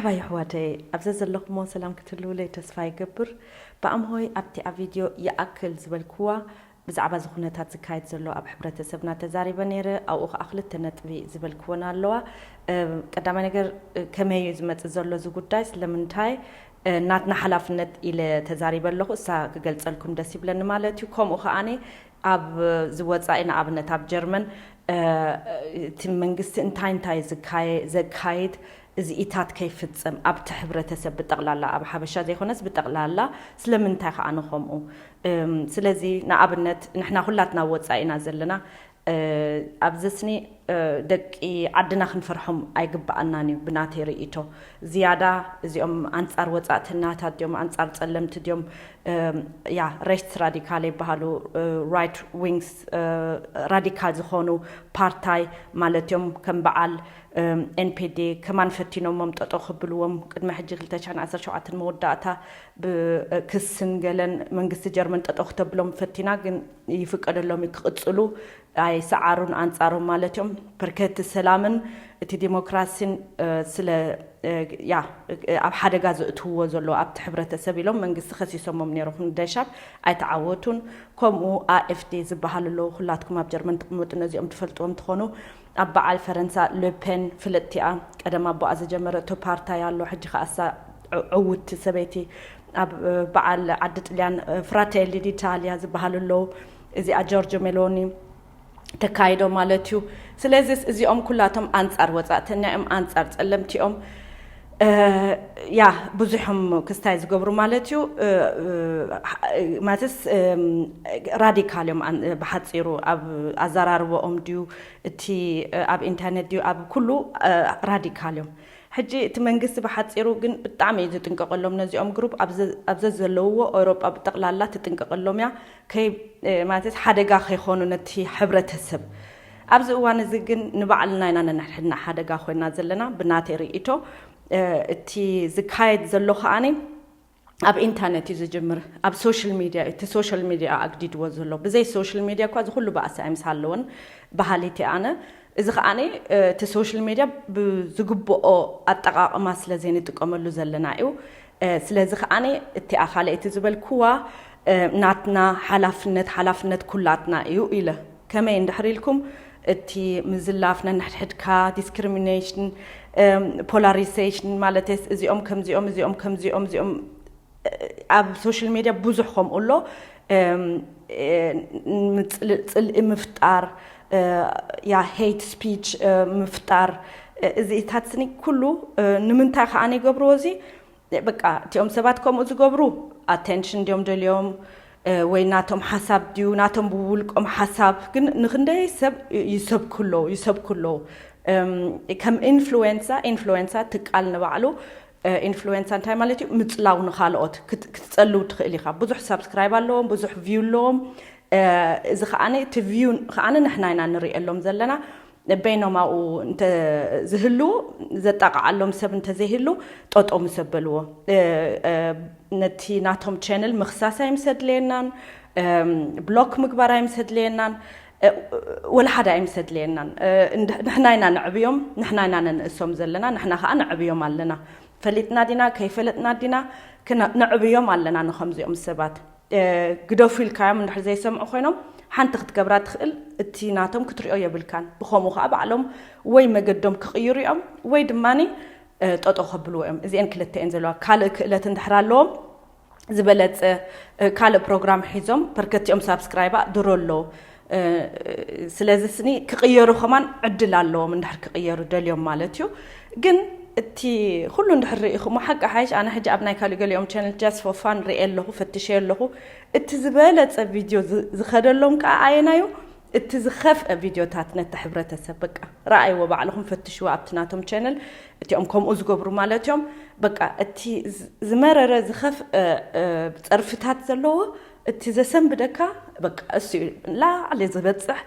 ባይ ኣሕዋተይ፣ ኣብዘ ዘለኹሞ ሰላም ክትህልውለይ ተስፋ ይገብር። ብኣምሆይ ኣብቲ ኣብ ቪድዮ ይኣክል ዝበልክዋ ብዛዕባ እዚ ኩነታት ዝካየድ ዘሎ ኣብ ሕብረተሰብና ተዛሪበ ነይረ። ኣብኡ ከዓ ክልተ ነጥቢ ዝበልክወን ኣለዋ። ቀዳማይ ነገር፣ ከመይ እዩ ዝመፅእ ዘሎ እዚ ጉዳይ፣ ስለምንታይ ናትና ሓላፍነት ኢለ ተዛሪበ ኣለኹ። እሳ ክገልፀልኩም ደስ ይብለኒ ማለት እዩ። ከምኡ ከዓኒ ኣብ ዝወፃኢ፣ ንኣብነት ኣብ ጀርመን እቲ መንግስቲ እንታይ እንታይ ዘካይድ እዚኢታት ከይፍፀም ኣብቲ ሕብረተሰብ ብጠቕላላ፣ ኣብ ሓበሻ ዘይኮነስ ብጠቕላላ። ስለምንታይ ከዓ ንኸምኡ? ስለዚ ንኣብነት ንሕና ኩላትና ወፃኢና ዘለና፣ ኣብዚ ስኒ ደቂ ዓድና ክንፈርሖም ኣይግብኣናን እዩ ብናተይ ርእይቶ። ዝያዳ እዚኦም ኣንፃር ወፃእተኛታት ድዮም፣ ኣንፃር ፀለምቲ ድዮም፣ ያ ሬስት ራዲካል ይበሃሉ፣ ራይት ዊንግስ ራዲካል ዝኾኑ ፓርታይ ማለት እዮም። ከም በዓል ኤንፒዲ ከማን ፈቲኖሞም ጠጠው ክብልዎም ቅድሚ ሕጂ ክልተ ሽሕን ዓሰርተ ሸውዓተን መወዳእታ ብክስን ገለን መንግስቲ ጀርመን ጠጠው ክተብሎም ፈቲና፣ ግን ይፍቀደሎም ክቕፅሉ ኣይሰዓሩን ኣንፃሮም ማለት እዮም። በርከቲ ሰላምን እቲ ዲሞክራሲን ስለ ያ ኣብ ሓደጋ ዘእትውዎ ዘለዉ ኣብቲ ሕብረተሰብ ኢሎም መንግስቲ ከሲሶሞም ነይሮም። ደሻብ ኣይተዓወቱን። ከምኡ ኣኤፍዲ ዝበሃል ኣለዉ፣ ኩላትኩም ኣብ ጀርመን ትቕመጡ ነዚኦም ትፈልጥዎም ትኾኑ። ኣብ በዓል ፈረንሳ ሎፔን ፍልጥቲኣ ቀደም ኣቦኣ ዝጀመረ እቶ ፓርታይ ኣሎ፣ ሕጂ ከኣሳ ዕውቲ ሰበይቲ። ኣብ በዓል ዓዲ ጥልያን ፍራቴሊ ዲታልያ ዝበሃል ኣለዉ፣ እዚኣ ጆርጆ ሜሎኒ ተካይዶ ማለት እዩ። ስለዚስ እዚኦም ኩላቶም ኣንጻር ወጻእተኛ እዮም፣ ኣንጻር ጸለምቲ እዮም። ያ ብዙሕም ክስታይ ዝገብሩ ማለት እዩ። ማለትስ ራዲካል እዮም። ብሓፂሩ ኣብ ኣዘራርበኦም ድዩ እቲ ኣብ ኢንተርኔት ድዩ ኣብ ኩሉ ራዲካል እዮም። ሕጂ እቲ መንግስቲ ብሓፂሩ ግን ብጣዕሚ እዩ ዝጥንቀቀሎም ነዚኦም ግሩፕ። ኣብዘ ዘለውዎ ኤውሮጳ ብጠቕላላ ትጥንቀቀሎም እያ፣ ከይ ማለት ሓደጋ ከይኾኑ ነቲ ሕብረተሰብ። ኣብዚ እዋን እዚ ግን ንባዕልና ኢና ነንሕድና ሓደጋ ኮይና ዘለና። ብናተይ ርእይቶ እቲ ዝካየድ ዘሎ ከዓኒ ኣብ ኢንተርኔት እዩ ዝጅምር፣ ኣብ ሶሻል ሚድያ። እቲ ሶሻል ሚድያ ኣግዲድዎ ዘሎ፣ ብዘይ ሶሻል ሚድያ እኳ እዚ ኩሉ ባእሲ ኣይምስ ኣለዎን በሃሊት እየ ኣነ። እዚ ከዓኒ እቲ ሶሻል ሚድያ ብዝግብኦ ኣጠቃቅማ ስለ ዘይንጥቀመሉ ዘለና እዩ። ስለዚ ከዓኒ እቲ ኣኻለ እቲ ዝበልክዋ ናትና ሓላፍነት፣ ሓላፍነት ኩላትና እዩ ኢለ። ከመይ እንድሕር ኢልኩም እቲ ምዝላፍ ነንሕድሕድካ፣ ዲስክሪሚኔሽን፣ ፖላሪዜሽን ማለት እዚኦም ከምዚኦም፣ እዚኦም ከምዚኦም፣ እዚኦም ኣብ ሶሻል ሚድያ ብዙሕ ከምኡ ኣሎ። ጽልኢ ምፍጣር፣ ያ ሄት ስፒች ምፍጣር፣ እዚታት ስኒ ኩሉ ንምንታይ ከዓ ይገብርዎ እዚ? በቃ እቲኦም ሰባት ከምኡ ዝገብሩ ኣቴንሽን ድዮም ደልዮም ወይ ናቶም ሓሳብ ድዩ ናቶም ብውልቆም ሓሳብ? ግን ንክንደይ ሰብ ይሰብኩ ኣለዉ፣ ይሰብኩ ኣለዉ። ከም ኢንፍሉዌንሳ፣ ኢንፍሉዌንሳ ትቃል ንባዕሉ ኢንፍሉዌንሳ እንታይ ማለት እዩ? ምፅላው ንካልኦት ክትፀልው ትኽእል ኢኻ። ብዙሕ ሳብስክራይብ ኣለዎም፣ ብዙሕ ቪው ኣለዎም። እዚ ከዓኒ እቲ ቪው ከዓኒ ንሕና ኢና ንሪኤሎም ዘለና። በይኖም ኣብኡ እንተ ዝህልዉ፣ ዘጣቕዓሎም ሰብ እንተ ዘይህሉ፣ ጠጠው ምስ ኣበልዎ። ነቲ ናቶም ቻነል ምኽሳስ ኣይምሰድለየናን፣ ብሎክ ምግባር ኣይምሰድለየናን፣ ወላ ሓደ ኣይምሰድለየናን። ንሕና ኢና ነዕብዮም፣ ንሕና ኢና ነንእሶም ዘለና፣ ንሕና ከዓ ነዕብዮም ኣለና። ፈሊጥና ዲና ከይፈለጥና ዲና፣ ነዕብዮም ኣለና ንኸምዚኦም ሰባት። ግደፉ ኢልካዮም እንድሕር ዘይሰምዑ ኮይኖም፣ ሓንቲ ክትገብራ ትኽእል፣ እቲ ናቶም ክትሪኦ የብልካን። ብኸምኡ ከዓ ባዕሎም ወይ መገዶም ክቕይሩ እዮም ወይ ድማ ጠጦ ከብልዎ እዮም። እዚአን ክልተ እየን ዘለዋ። ካልእ ክእለት እንድሕር ኣለዎም ዝበለፀ ካልእ ፕሮግራም ሒዞም በርከቲኦም ሳብስክራይባ ድሮ ኣለዉ። ስለዚ ስኒ ክቕየሩ ከማን ዕድል ኣለዎም፣ እንድሕር ክቕየሩ ደልዮም ማለት እዩ። ግን እቲ ኩሉ እንድሕር ርኢኹሞ ሓቂ ሓይሽ፣ ኣነ ሕጂ ኣብ ናይ ካልእ ገሊኦም ቻነል just for fun ርኤ ኣለኹ፣ ፈትሸ ኣለኹ። እቲ ዝበለፀ ቪድዮ ዝኸደሎም ከዓ ኣየናዩ? እቲ ዝኸፍአ ቪድዮታት ነቲ ሕብረተሰብ በቃ ረኣይዎ፣ ባዕልኹም ፈትሽዎ ኣብቲ ናቶም ቻነል። እቲኦም ከምኡ ዝገብሩ ማለት እዮም። በቃ እቲ ዝመረረ ዝኸፍአ ፀርፍታት ዘለዎ፣ እቲ ዘሰንብደካ በቃ እሱ እዩ ላዕሊ ዝበፅሕ።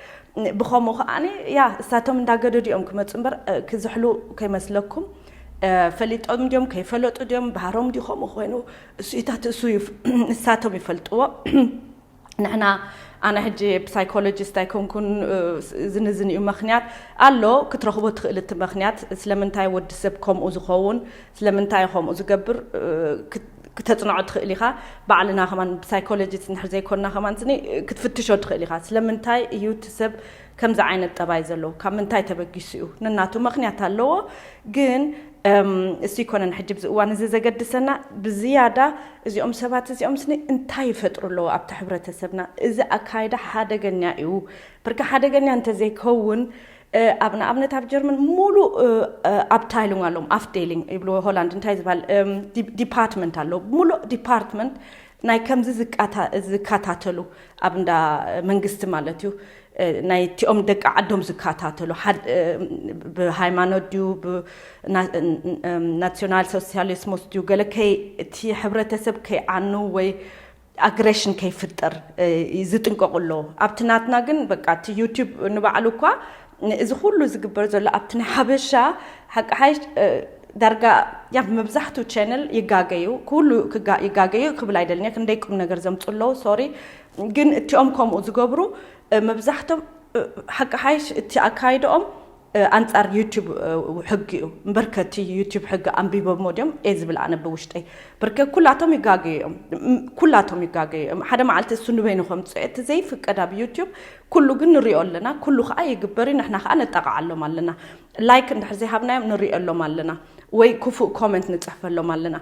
ብኸምኡ ከዓኒ ያ እሳቶም እንዳገደዱ እዮም ክመፁ እምበር ክዝሕሉ ከይመስለኩም። ፈሊጦም ድዮም ከይፈለጡ ድዮም ባህሮም ድዩ ከምኡ ኮይኑ፣ እሱኢታት እሱ እሳቶም ይፈልጥዎ። ንሕና ኣነ ሕጂ ፕሳይኮሎጂስት ኣይኮንኩን። እዝንዝን እዩ ምክንያት ኣሎ ክትረኽቦ ትኽእል እቲ ምክንያት ስለምንታይ ወዲ ሰብ ከምኡ ዝኸውን ስለምንታይ ከምኡ ዝገብር ክተፅንዖ ትኽእል ኢኻ። ባዕልና ከማን ብሳይኮሎጂስት ንድሕር ዘይኮንና ከማን ስኒ ክትፍትሾ ትኽእል ኢኻ። ስለምንታይ እዩ እቲ ሰብ ከምዚ ዓይነት ጠባይ ዘለዎ? ካብ ምንታይ ተበጊሱ እዩ? ነናቱ ምክንያት ኣለዎ። ግን እሱ ይኮነን ሕጂ ብዚ እዋን እዚ ዘገድሰና ብዝያዳ እዚኦም ሰባት እዚኦም ስኒ እንታይ ይፈጥሩ ኣለዎ ኣብቲ ሕብረተሰብና? እዚ ኣካይዳ ሓደገኛ እዩ። ብርካ ሓደገኛ እንተዘይከውን ኣብ ንኣብነት ኣብ ጀርመን ሙሉእ ኣብታይሉንግ ኣለዎም። ኣፍዴሊንግ ይብልዎ ሆላንድ እንታይ ዝበሃል ዲፓርትመንት ኣለዎ። ሙሉእ ዲፓርትመንት ናይ ከምዚ ዝከታተሉ ኣብ እንዳ መንግስቲ ማለት እዩ። ናይቲኦም ደቂ ዓዶም ዝከታተሉ ብሃይማኖት ድዩ ናሲዮናል ሶሲያሊስሞስ ድዩ ገለ እቲ ሕብረተሰብ ከይዓኑ ወይ ኣግሬሽን ከይፍጠር ዝጥንቀቑ ኣለዉ። ኣብቲ ናትና ግን በቃ እቲ ዩቲዩብ ንባዕሉ እኳ እዚ ኩሉ ዝግበር ዘሎ ኣብቲ ናይ ሓበሻ ሓቂ ሓይሽ ዳርጋ ያ መብዛሕቱ ቻነል ይጋገዩ፣ ኩሉ ይጋገዩ ክብል ኣይደልን። ክንደይ ቁም ነገር ዘምፁ ኣለዉ ሶሪ። ግን እቲኦም ከምኡ ዝገብሩ መብዛሕቶም ሓቂ ሓይሽ እቲ ኣካይድኦም ኣንጻር ዩቲዩብ ሕጊ እዩ። እምበርከቲ ዩቲዩብ ሕጊ ኣንቢቦሞ ድዮም? ኤ ዝብል ኣነ ብውሽጠይ ብርከ ኩላቶም ይጋገዩ እዮም። ኩላቶም ይጋገዩ እዮም። ሓደ መዓልቲ እሱ ንበይኑ ከምፅኦ እቲ ዘይፍቀድ ኣብ ዩቲዩብ ኩሉ ግን ንሪኦ ኣለና። ኩሉ ከዓ ይግበር እዩ። ንሕና ከዓ ነጠቃዓሎም ኣለና። ላይክ እንድሕር ዘይሃብናዮም ንሪኦ ኣሎም ኣለና ወይ ክፉእ ኮመንት ንፅሕፈሎም ኣለና።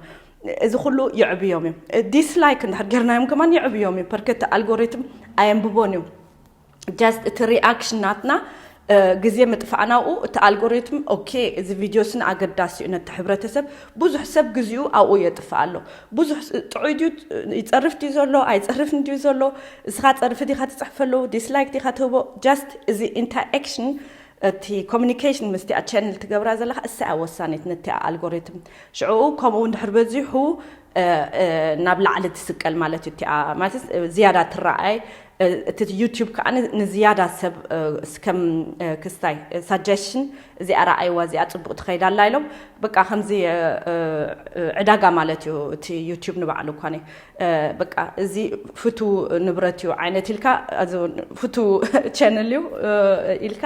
እዚ ኩሉ ይዕብዮም እዮም። ዲስላይክ እንድሕር ጌርናዮም ከማን ይዕብዮም እዮም። ፐርከቲ ኣልጎሪትም ኣየንብቦን እዩ። ጃስት እቲ ሪኣክሽን ናትና ግዜ ምጥፋእናኡ እቲ ኣልጎሪትም ኦኬ እዚ ቪድዮ ስን ኣገዳሲ እዩ ነቲ ሕብረተሰብ ብዙሕ ሰብ ግዚኡ ኣብኡ የጥፍእ ኣሎ። ብዙሕ ጥዑይ ድዩ ይፀርፍ ድዩ ዘሎ ኣይፀርፍን ድዩ ዘሎ? እስኻ ፀርፊ ዲኻ ትፅሕፈሉ ዲስላይክ ዲኻ ትህቦ? ጃስት እዚ ኢንተራክሽን እቲ ኮሚኒኬሽን ምስቲኣ ቻነል ትገብራ ዘለካ እሳ ወሳኒት ነቲ ኣልጎሪትም። ሽዑኡ ከምኡ እንድሕር በዚሑ ናብ ላዕሊ ትስቀል ማለት እዩ። እቲኣ ማለት ዝያዳ ትረኣይ እቲ ዩቲዩብ ከዓ ንዝያዳ ሰብ ከም ክስታይ ሳጀሽን እዚኣ ረኣይዋ እዚኣ ፅቡቅ ትኸይዳ ኣላ ኢሎም በቃ ከምዚ ዕዳጋ ማለት እዩ። እቲ ዩቲዩብ ንባዕሉ እኳ በቃ እዚ ፍቱ ንብረት እዩ ዓይነት ኢልካ ፍቱ ቻነል እዩ ኢልካ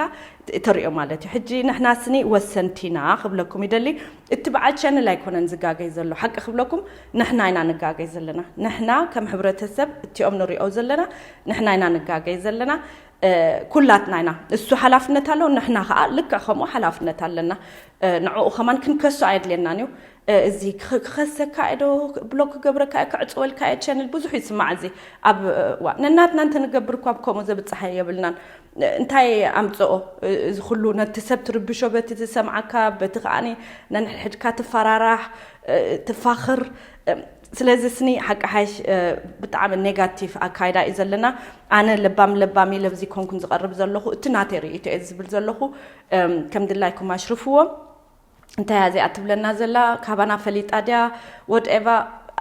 ተሪኦ ማለት እዩ። ሕጂ ንሕና ስኒ ወሰንቲና ክብለኩም ይደሊ። እቲ በዓል ቻነል ኣይኮነን ዝጋገይ ዘሎ ሓቂ ክብለኩም ንሕና ኢና ንጋገይ ዘለና። ንሕና ከም ሕብረተሰብ እቲኦም ንሪኦ ዘለና ንሕና ኢና ንጋገይ ዘለና። ኩላትና ኢና። እሱ ሓላፍነት ኣለዎ፣ ንሕና ከዓ ልክዕ ከምኡ ሓላፍነት ኣለና። ንዕኡ ከማን ክንከሶ ኣየድልየናን እዩ። እዚ ክኸሰካ ዶ ብሎክ ክገብረካ ክዕፅወልካ ቻነል ብዙሕ ይስማዕ። እዚ ኣብ ነናትና እንተንገብር እኳ ከምኡ ዘብፅሓ የብልናን። እንታይ ኣምፅኦ እዚ ኩሉ ነቲ ሰብ ትርብሾ በቲ ዝሰምዓካ በቲ ከዓኒ ነንሕድሕድካ ትፈራራሕ ትፋኽር። ስለዚ ስኒ ሓቂ ሓይሽ ብጣዕሚ ኔጋቲቭ ኣካይዳ እዩ ዘለና። ኣነ ለባም ለባም ኢለ ኣብዚ ኮንኩን ዝቐርብ ዘለኹ እቲ ናተይ ርእይቶ እየ ዝብል ዘለኹ። ከም ድላይኩም ኣሽርፍዎ። እንታይ እያ እዚኣ ትብለና ዘላ? ካባና ፈሊጣ ድያ? ወድኤቫ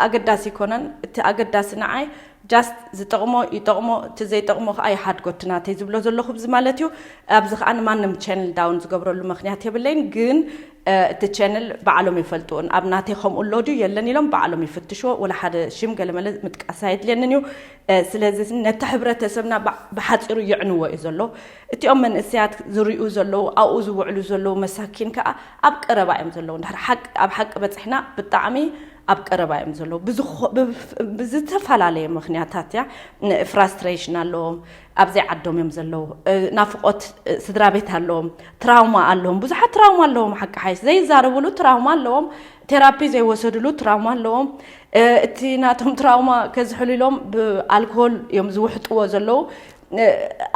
ኣገዳሲ ይኮነን። እቲ ኣገዳሲ ንዓይ ጃስት ዝጠቕሞ ይጠቕሞ፣ እቲ ዘይጠቕሞ ከዓ ይሓድጎ። እቲ ናተይ ዝብሎ ዘለኹ ብዚ ማለት እዩ። ኣብዚ ከዓ ንማንም ቻነል ዳውን ዝገብረሉ ምክንያት የብለይን። ግን እቲ ቻነል ባዕሎም ይፈልጥዎን ኣብ ናተይ ከምኡ ኣሎ ድዩ የለን ኢሎም ባዕሎም ይፍትሽዎ። ወላ ሓደ ሽም ገለመለ ምጥቃስ ኣየድልየንን እዩ። ስለዚ ነቲ ሕብረተሰብና ብሓፂሩ ይዕንዎ እዩ ዘሎ። እቲኦም መንእሰያት ዝሪኡ ዘለዉ ኣብኡ ዝውዕሉ ዘለዉ መሳኪን ከዓ ኣብ ቀረባ እዮም ዘለዉ። እንድሕር ኣብ ሓቂ በፂሕና ብጣዕሚ ኣብ ቀረባ እዮም ዘለዉ። ብዝተፈላለየ ምክንያታት እያ ፍራስትሬሽን ኣለዎም። ኣብዘይ ዓዶም እዮም ዘለዉ። ናፍቆት ስድራ ቤት ኣለዎም። ትራውማ ኣለዎም። ብዙሓት ትራውማ ኣለዎም። ሓቂ ሓይሽ ዘይዛረብሉ ትራውማ ኣለዎም። ቴራፒ ዘይወሰድሉ ትራውማ ኣለዎም። እቲ ናቶም ትራውማ ከዝሕሉ ኢሎም ብኣልኮል እዮም ዝውሕጥዎ ዘለዉ።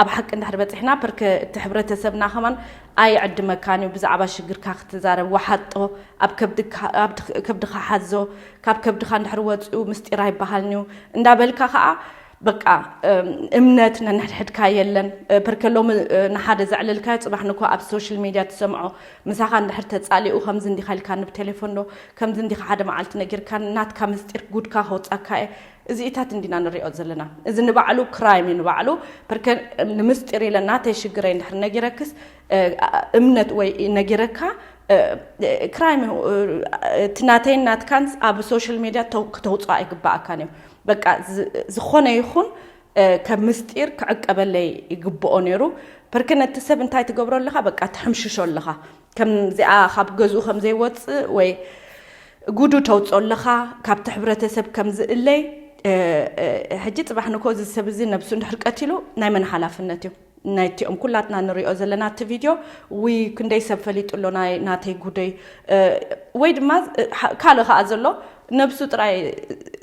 ኣብ ሓቂ እንድሕር በፂሕና ፐርከ እቲ ሕብረተሰብና ከማን ኣይዕድመካን እዩ ብዛዕባ ሽግርካ ክትዛረብ። ወሓጦ ኣብ ከብድካ ሓዞ። ካብ ከብድካ እንድሕር ወፂኡ ምስጢር ኣይበሃልን እዩ እንዳበልካ ከዓ በቃ እምነት ነንሕድሕድካ የለን። ፐርከ ሎሚ ንሓደ ዘዕለልካዮ ፅባሕ ንኮ ኣብ ሶሻል ሚድያ ትሰምዖ። ምሳኻ እንድሕር ተፃሊኡ ከምዚ እንዲኻ ኢልካ ንብ ቴሌፎን ዶ ከምዚ እንዲኻ ሓደ መዓልቲ ነጊርካ ናትካ ምስጢር ጉድካ ከውፃካ እየ። እዚኢታት እንዲና ንሪኦ ዘለና። እዚ ንባዕሉ ክራይም እዩ ንባዕሉ። ፐርከ ንምስጢር ኢለ ናተይ ሽግረይ እንድሕር ነጊረክስ እምነት ወይ ነጊረካ ክራይም እቲ ናተይን ናትካን ኣብ ሶሻል ሚድያ ክተውፅኦ ኣይግባኣካን እዮም። በቃ ዝኾነ ይኹን ከም ምስጢር ክዕቀበለይ ይግብኦ ነይሩ። ፐርከ ነቲ ሰብ እንታይ ትገብሮ ኣለኻ? በቃ ትሕምሽሾ ኣለኻ። ከምዚኣ ካብ ገዝኡ ከም ዘይወፅእ ወይ ጉዱ ተውፅኦ ኣለኻ፣ ካብቲ ሕብረተሰብ ከም ዝእለይ። ሕጂ ፅባሕ ንኮ እዚ ሰብ እዚ ነብሱ እንድሕር ቀቲሉ ናይ መን ሓላፍነት እዩ? ናይቲኦም ኩላትና ንሪኦ ዘለና እቲ ቪድዮ ውይ ክንደይ ሰብ ፈሊጡ ኣሎ ናይ ናተይ ጉደይ። ወይ ድማ ካልእ ከዓ ዘሎ ነብሱ ጥራይ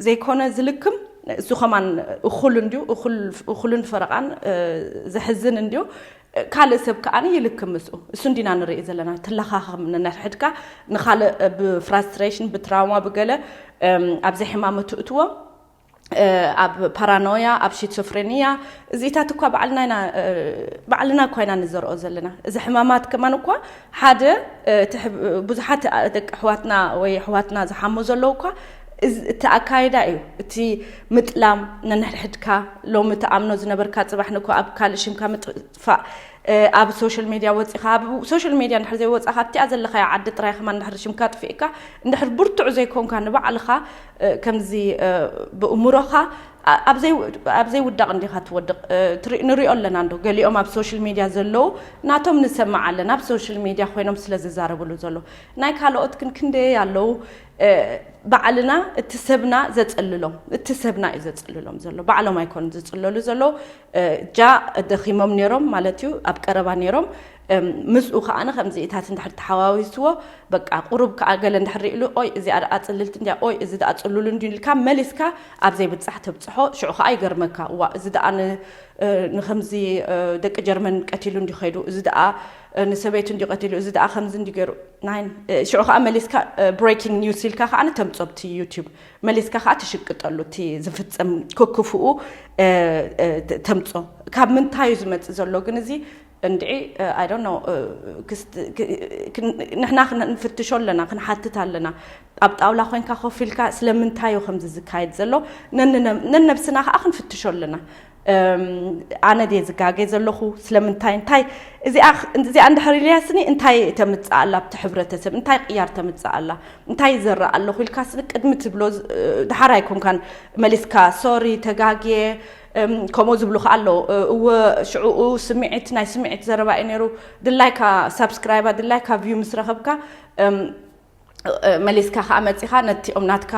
ዘይኮነ ዝልክም እሱ ከማን እኹል እንድዩ፣ እኹልን ፈረቓን ዘሕዝን እንድዩ። ካልእ ሰብ ከዓኒ ይልክም ምስኡ። እሱ እንዲና ንርኢ ዘለና። ትለኻኸም ነንሕድካ ንኻልእ ብፍራስትሬሽን ብትራውማ ብገለ ኣብ ዘይሕማመ ትእትዎም። ኣብ ፓራኖያ ኣብ ሺትሶፍሬኒያ እዚኢታት እኳ ባዕልና እኳ ኢና ንዘርኦ ዘለና። እዚ ሕማማት ከማን እኳ ሓደ ብዙሓት ደቂ ኣሕዋትና ወይ ኣሕዋትና ዝሓሙ ዘለዉ እኳ እቲ ኣካይዳ እዩ። እቲ ምጥላም ነንሕድሕድካ ሎሚ ትኣምኖ ዝነበርካ ፅባሕ ንኮ ኣብ ካልእ ሽምካ ምጥፋእ። ኣብ ሶሻል ሜድያ ወፂኻ ኣብ ሶሻል ሜድያ እንድሕር ዘይወፃኻ ኣብቲኣ ዘለኻዮ ዓዲ ጥራይ ከማን እንድሕር ሽምካ ጥፊእካ እንድሕር ብርቱዕ ዘይኮንካ ንባዕልኻ ከምዚ ብእምሮኻ ኣብ ዘይውዳቕ እንዲኻ ትወድቕ። ንሪኦ ኣለና እንዶ ገሊኦም ኣብ ሶሻል ሜድያ ዘለዉ ናቶም ንሰማዕ ኣለና ኣብ ሶሻል ሜድያ ኮይኖም ስለ ዝዛረብሉ ዘሎ ናይ ካልኦት ግን ክንደይ ኣለዉ። ባዕልና እቲ ሰብና ዘፅልሎም እቲ ሰብና እዩ ዘፅልሎም ዘሎ ባዕሎም ኣይኮኑ ዝፅለሉ ዘለዉ። እጃ ደኺሞም ነይሮም ማለት እዩ ኣብ ቀረባ ነይሮም። ምስኡ ከዓነ ከምዚኢታት እንድሕር ተሓዋዊስዎ በቃ ቁሩብ ከዓ ገለ እንድሕር ሪእሉ ኦይ እዚኣ ደኣ ፅልልቲ እንድያ ኦይ እዚ ደኣ ፅሉሉ እንድዩ ኢልካ መሊስካ ኣብ ዘይብፃሕ ተብፅሖ። ሽዑ ከዓ ይገርመካ እዋ እዚ ደኣ ንከምዚ ደቂ ጀርመን ቀቲሉ እንዲ ከይዱ እዚ ደኣ ንሰበይቱ እንዲ ቀቲሉ እዚ ደኣ ከምዚ እንዲ ገይሩ ናይ ሽዑ ከዓ መሊስካ breaking news ኢልካ ከዓ ተምፅኦ ኣብቲ ዩቲዩብ መሊስካ ከዓ ትሽቅጠሉ እቲ ዝፍፀም ክክፍኡ ተምፅኦ። ካብ ምንታይ እዩ ዝመፅእ ዘሎ ግን እዚ እንድዒ I don't know። ንሕና ክንፍትሾ ኣለና ክንሓትት ኣለና። ኣብ ጣውላ ኮይንካ ኮፍ ኢልካ ስለምንታይ እዩ ከምዚ ዝካየድ ዘሎ ነንነብስና ከዓ ክንፍትሾ ኣለና። ኣነ ድየ ዝጋገ ዘለኹ ስለምንታይ እንታይ እዚኣ እንድሕር ኢልያስኒ እንታይ ተምፅእ ኣላ ኣብቲ ሕብረተሰብ እንታይ ቅያር ተምፅእ ኣላ እንታይ ይዘርእ ኣለኹ ኢልካ ስኒ ቅድሚ ትብሎ ድሓር ኣይኮንካን መሊስካ ሶሪ ተጋግየ ከምኡ ዝብሉ ከዓ ኣለዉ። እወ ሽዕኡ ስምዒት ናይ ስምዒት ዘረባ እዩ ነይሩ። ድላይካ ሳብስክራይባ ድላይካ ቪው ምስ ረኸብካ መሊስካ ከዓ መፂኻ ነቲኦም ናትካ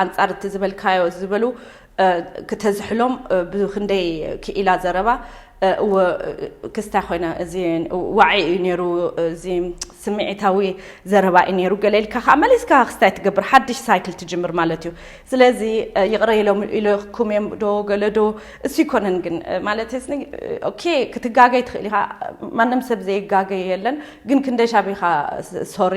ኣንፃር እቲ ዝበልካዮ ዝበሉ ክተዝሕሎም ብክንደይ ክኢላ ዘረባ እወ ክስታይ ኮይነ እዚ ዋዒ እዩ ነይሩ። እዚ ስምዒታዊ ዘረባ እዩ ነይሩ ገለ ኢልካ ከዓ መሊስካ ክስታይ ትገብር ሓድሽ ሳይክል ትጅምር ማለት እዩ። ስለዚ ይቕረ ኢሎም ኢለኩም እዮም ዶ ገለ ዶ እሱ ይኮነን ግን ማለት ኦኬ ክትጋገይ ትኽእል ኢኻ። ማንም ሰብ ዘይጋገይ የለን ግን ክንደሻቢኻ ሶሪ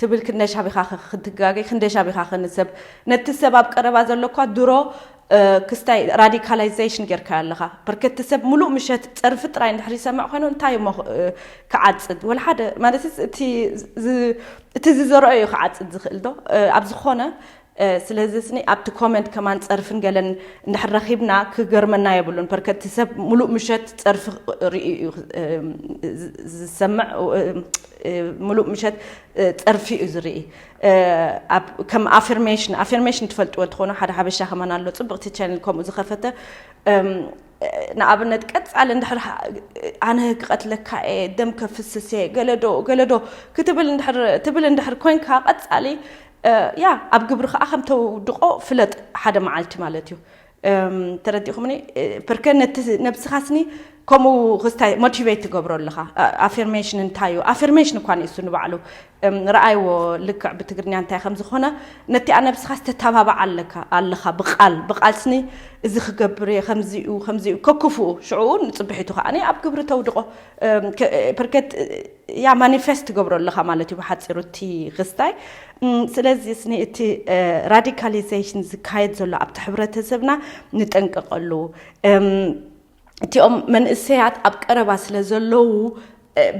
ትብል ክንደሻቢኻ ክትጋገይ ክንደሻቢኻ ክንሰብ ነቲ ሰብ ኣብ ቀረባ ዘለኳ ድሮ ክስታይ ራዲካላይዜሽን ጌርካዮ ኣለኻ። በርከቲ ሰብ ሙሉእ ምሸት ፀርፊ ጥራይ እንድሕር ይሰምዕ ኮይኑ እንታይ እሞ ክዓፅድ ወላ ሓደ ማለት እቲ ዝዘርኦ እዩ ክዓፅድ ዝኽእል ዶ ኣብ ዝኾነ ስለዚ ስኒ ኣብቲ ኮመንት ከማን ፀርፍን ገለን እንድሕር ረኺብና ክገርመና የብሉን። በርከቲ ሰብ ሙሉእ ምሸት ፀርፊ ርእዩ እዩ ዝሰምዕ ሙሉእ ምሸት ፀርፊ እዩ ዝርኢ። ከም ኣፊርሜሽን ኣፊርሜሽን ትፈልጥዎ ትኾኑ ሓደ ሓበሻ ከማን ኣሎ ፅብቕቲ ቻነል ከምኡ ዝኸፈተ ንኣብነት ቀፃሊ እንድሕር ኣነ ክቐትለካ እየ ደም ከፍስስ እየ ገለዶ ገለዶ ክትብል ትብል እንድሕር ኮይንካ ቀፃሊ ያ ኣብ ግብሪ ከዓ ከም ተውድቆ ፍለጥ ሓደ መዓልቲ ማለት እዩ። ተረዲኹምኒ ፐርከ ነቲ ነብስኻስኒ ከምኡ ክስታይ ሞቲቬት ትገብሮ ኣለኻ። ኣፊርሜሽን እንታይ እዩ ኣፊርሜሽን እኳ ንእሱ ንባዕሉ ረኣይዎ ልክዕ ብትግርኛ እንታይ ከም ዝኾነ ነቲኣ ነብስኻ ዝተተባባዕ ኣለካ ኣለኻ ብቃል ብቃል ስኒ እዚ ክገብር እየ ከምዚኡ ከምዚኡ ከክፍኡ ሽዕኡ ንፅብሒቱ ከዓ ኣብ ግብሪ ተውድቆ ፐርከት ያ ማኒፌስት ትገብሮ ኣለኻ ማለት እዩ ብሓፂሩ እቲ ክስታይ። ስለዚ ስኒ እቲ ራዲካሊዜሽን ዝካየድ ዘሎ ኣብቲ ሕብረተሰብና ንጠንቀቀሉ። እቲኦም መንእሰያት ኣብ ቀረባ ስለ ዘለዉ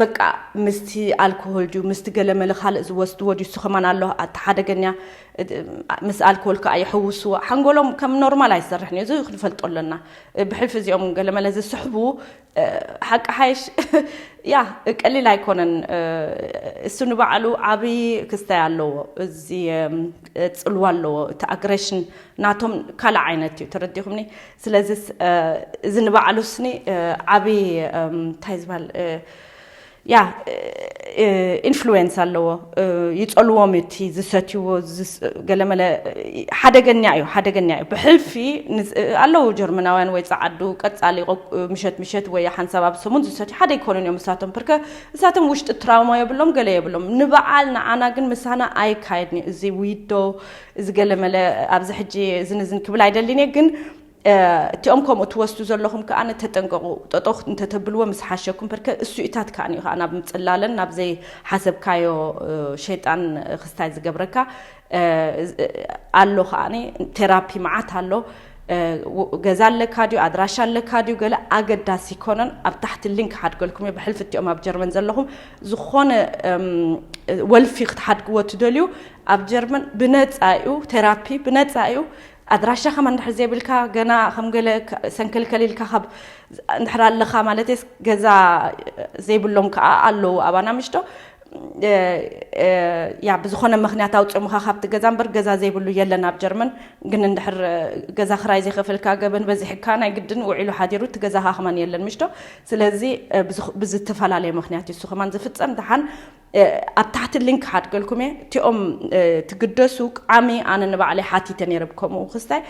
በቃ ምስቲ ኣልኮሆል ድዩ ምስቲ ገለመለ ካልእ ዝወስድዎ ድዩ እሱ ከማን ኣሎ ኣተሓደገኛ። ምስ ኣልኮል ከዓ ይሕውስዎ ሓንጎሎም ከም ኖርማል ኣይሰርሕን እዩ። እዚ ክንፈልጦ ኣለና። ብሕልፊ እዚኦም ገለመለ ዝስሕቡ ሓቂ ሓይሽ ያ ቀሊል ኣይኮነን። እሱ ንባዕሉ ዓብዪ ክስታይ ኣለዎ። እዚ ፅልዋ ኣለዎ። እቲ ኣግሬሽን ናቶም ካልእ ዓይነት እዩ። ተረዲኹምኒ? ስለዚ እዚ ንባዕሉ ስኒ ዓብዪ እንታይ ዝበሃል ያ ኢንፍሉዌንስ ኣለዎ። ይጸልዎም እቲ ዝሰትይዎ ገለመለ ሓደገኛ እዩ። ሓደገኛ እዩ። ብሕልፊ ኣለዉ ጀርመናውያን ወይ ጸዓዱ ቀጻሊ ምሸት ምሸት ወይ ሓንሳብ ኣብ ሰሙን ዝሰትዩ ሓደ ኣይኮኑን እዮም። እሳቶም ፕርከ እሳቶም ውሽጢ ትራውማ የብሎም ገለ የብሎም። ንበዓል ንዓና ግን ምሳና ኣይካየድን እዩ። እዚ ዊዶ እዚ ገለመለ ኣብዚ ሕጂ ዝንዝን ክብል ኣይደልን እየ ግን እቲኦም ከምኡ ትወስዱ ዘለኹም ከዓ ተጠንቀቑ። ጠጠው እንተተብልዎ ምስ ሓሸኩም በር እሱኢታት ከዓ እዩ ከዓ ናብ ምፅላለን ናብ ዘይሓሰብካዮ ሸይጣን ክስታይ ዝገብረካ ኣሎ። ከዓ ቴራፒ መዓት ኣሎ። ገዛ ኣለካ ድዩ ኣድራሻ ኣለካ ድዩ ገለ ኣገዳሲ ይኮነን። ኣብ ታሕቲ ሊንክ ሓድገልኩም እዩ። ብሕልፊ እቲኦም ኣብ ጀርመን ዘለኹም ዝኾነ ወልፊ ክትሓድግዎ ትደልዩ ኣብ ጀርመን ብነፃ እዩ። ቴራፒ ብነፃ እዩ። ኣድራሻ ከማ እንድሕር ዘይብልካ ገና ከም ገለ ሰንከልከል ኢልካ ካብ እንድሕር ኣለኻ ማለት ስ ገዛ ዘይብሎም ከዓ ኣለዉ ኣባና ምሽቶ ያ ብዝኾነ ምክንያት ኣውፅኦምኻ ካብቲ ገዛ እምበር ገዛ ዘይብሉ የለን ኣብ ጀርመን። ግን እንድሕር ገዛ ክራይ ዘይከፈልካ ገበን በዚሕካ ናይ ግድን ውዒሉ ሓዲሩ እቲ ገዛኻ ከማን የለን ምሽቶ። ስለዚ ብዝተፈላለየ ምክንያት ይሱ ከማን ዝፍፀም ድሓን ኣብ ታሕቲ ሊንክ ሓድገልኩም እየ። እቲኦም ትግደሱ ቃሚ ኣነ ንባዕለይ ሓቲተ ነይረ ብከምኡ ክስታይ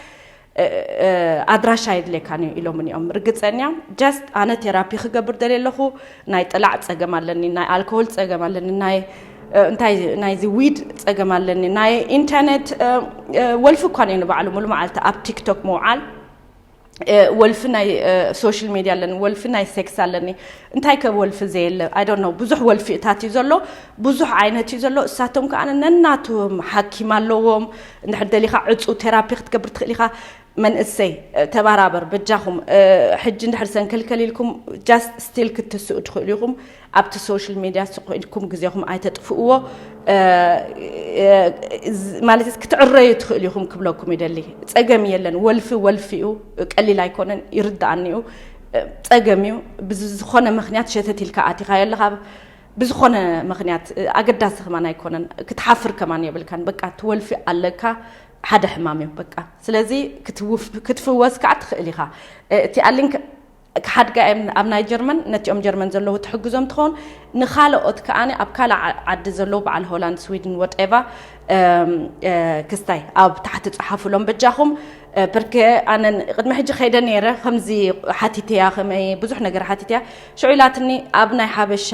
ኣድራሻ የድልየካን እዩ ኢሎምን እዮም። ርግፀኛ ጃስት ኣነ ቴራፒ ክገብር ደልየ ኣለኹ። ናይ ጥላዕ ፀገም ኣለኒ፣ ናይ ኣልኮሆል ፀገም ኣለኒ፣ ናይ እንታይ ናይዚ ዊድ ፀገም ኣለኒ፣ ናይ ኢንተርኔት ወልፊ እኳን እዩ ንባዕሉ ሙሉ መዓልቲ ኣብ ቲክቶክ ምውዓል ወልፊ ናይ ሶሻል ሚድያ ኣለኒ፣ ወልፊ ናይ ሴክስ ኣለኒ። እንታይ ከ ወልፊ ዘየለ? I don't know። ብዙሕ ወልፊ እታት እዩ ዘሎ፣ ብዙሕ ዓይነት እዩ ዘሎ። እሳቶም ከዓ ነናቶም ሓኪም ኣለዎም። እንድሕር ደሊኻ ዕፁ ቴራፒ ክትገብር ትኽእል ኢኻ። መንእሰይ ተባራበር በጃኹም። ሕጂ እንድሕር ሰንከልከል ኢልኩም ጃስት ስቲል ክትስኡ ትኽእሉ ኢኹም። ኣብቲ ሶሻል ሚድያ ስቕ ኢልኩም ግዜኹም ኣይተጥፍእዎ። ማለት ክትዕረዩ ትኽእሉ ኢኹም ክብለኩም ይደሊ። ፀገም የለን። ወልፊ ወልፊ እዩ። ቀሊል ኣይኮነን። ይርዳኣኒ እዩ። ፀገም እዩ። ብዝኾነ ምክንያት ሸተት ኢልካ ኣቲኻዮ ኣለኻ። ብዝኾነ ምክንያት ኣገዳሲ ከማን ኣይኮነን። ክትሓፍር ከማን የብልካን። በቃ እቲ ወልፊ ኣለካ ሓደ ሕማም እዩ በቃ። ስለዚ ክትፍወስ ከዓ ትኽእል ኢኻ። እቲ ኣሊንክ ክሓድጋ እዮም ኣብ ናይ ጀርመን ነቲኦም ጀርመን ዘለዉ ትሕግዞም ትኸውን። ንኻልኦት ከኣ ኣብ ካልእ ዓዲ ዘለዉ በዓል ሆላንድ ስዊድን ወጤቫ ክስታይ ኣብ ታሕቲ ጸሓፉሎም በጃኹም። ብርክ ኣነን ቅድሚ ሕጂ ከይደ ነይረ ከምዚ ሓቲትያ ከመይ ብዙሕ ነገር ሓቲትያ ሽዑ ኢላትኒ ኣብ ናይ ሓበሻ